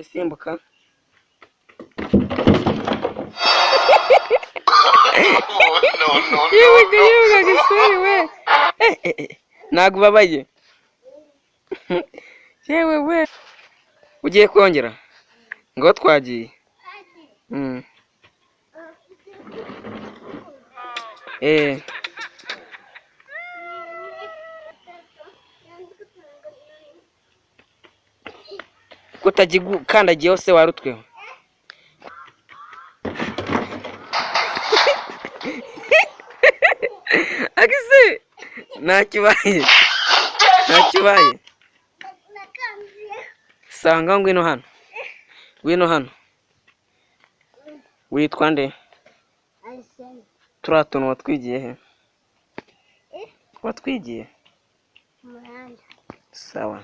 Simbuka. Yewe ga, yewe ga gasore we. Eh, eh, eh. Ntabwo ubabaye? Yewe we, ugiye kongera ngo twagiye. Eh. Kutagikandagiyeho se warutweho? Agise ntacyo ubaye, ntacyo ubaye. Sanga ngwino hano, ngwino hano. Witwa nde? Turiya tuntu watwigiye he? Watwigiye sawa.